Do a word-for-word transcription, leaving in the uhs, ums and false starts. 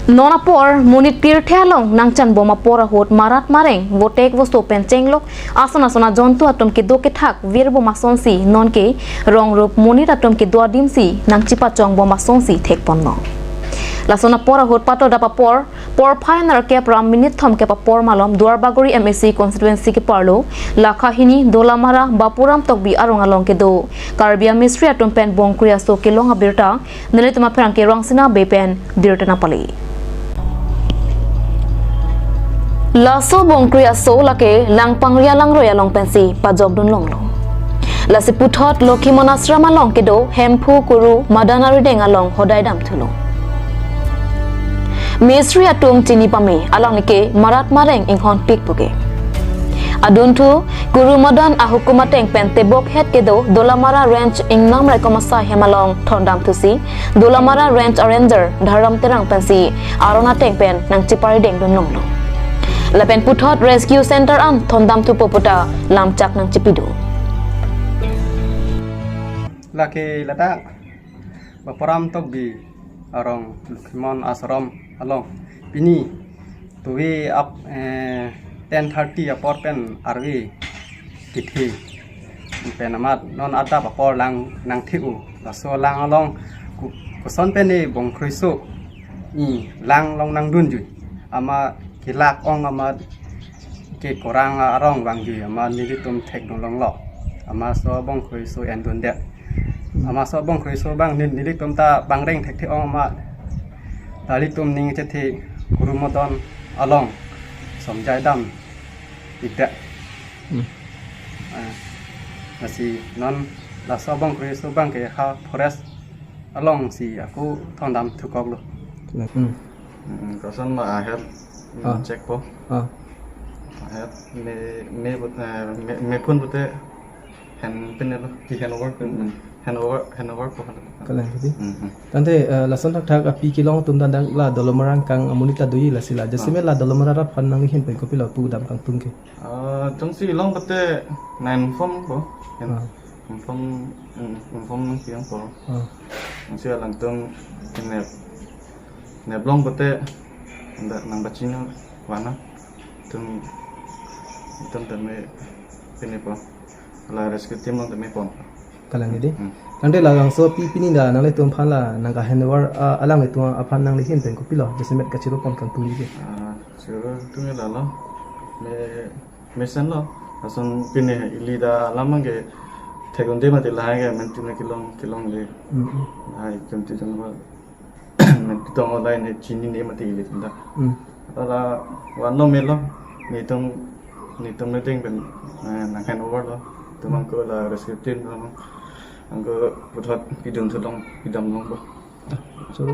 Non apor monit pirthe along nangchan bom apor ahut marat mareng, votek voso pen chenglok, ason ason ajontu atum kedo kethak vir bom asonsi nonke rongrup monit atum kedo adimsi nangchipachong bom asonsi thekponlo. Lason apor ahut patodap apor porphai nerkep ra minit thomkep apor malom Duarbagori M A C constituency keparlo lakha hini Dolamara Bapuram Tokbi arong along kedo Karbi amistri atum pen bongkri aso kelong abirta nelitum apherangke Rangsina Bey pen birta nangpale. Laso bongkri aso lake Langpangria Langroi along pensi pajokdun longlo. Lasi puthot Lokhimon Ashram along kedo Hemphu, Kuru, Madan arideng along hodai damthulo. Mistri atum chini pame, alangli ke marat mareng inghon pik puke. Adunthu, Kuru Madan ahukum ateng pen tebok het kedo Dolamara Range ingnam raikom asai hem along thondamthusi, Dolamara Range Ranger Dharam Terang pensi aron ateng pen nangchiparideng dun longlo. Lapen puthot Rescue Center an thondamthupo puta lamchak nangchipidun. Lake ladak Bapuram Tokbi arong Lokhimon Ashram along pini tuwe ap, eh, ten thirty apor pen arve kethe pen amat non adap apor lang nangthe-o. Laso lang along ku-, koson pen ne bongkri aso ne lang along nangdunjui. Amat kelak ong amat ke korang arong vangjui amat nelitum thekdun longlo. Amat laso bongkri aso endundet. Amat laso bongkri aso abang nel-, nelitum ta bangreng thekthe ong amat. Nelitum ning chethe Kuru Madan along somjai dam ikdet. Hmm. Ah, lasi non laso bongkri aso abang ke ha forest alongsi ako thondamthukoklo. Hmm. Hmm, koson ma aher, hmm, ah, check po. Ah. Aher me, me put-, eh, me, me phone pute hand pin lo, ki hand over pin, hmm, hand over, hand over po. Kalang tadi. Hmm, hmm. Tangte, eh, lason thakthak api kelong atum tangte la Dolamara angkang amonit ta doji lasi la. Jasemet, ah, la Dolamara rat aphan nangli ahin pen kopilo pudam kangtung ke? Ah, jongsi long pute nang-inform po. Ah. Inform, mm, inform nangpi-ong po. Ah. Jongsi alangtum nep, nep long pute nang, nangpachini vana. Itum, itum tame pini po. La rescue team along tame pon. Kalang tadi. Hmm. Tangte labangso api pini la nanglitum aphan la nangka-hand over, ah, alanglitum aphan nangli ahin pen kopilo jasemet kachirupon kangtungji ke? Ah, chirupon tumi lalo. Me mesenlo, lason pini ili ta alam abang ke thekdunde mati lahai ke, men tuna kelong, kelongle. Mm, mm. Lahai tum ti tum ba, men pitong olai ne chinine mati ili tum ta. Mm. Hala vanlo melo, netum, netum ne ding pen, eh, nang-hand over lo. Itum, mm, angko la rescue team lo, angko puthot pidun thulong, pidam long ba. Ah, choro.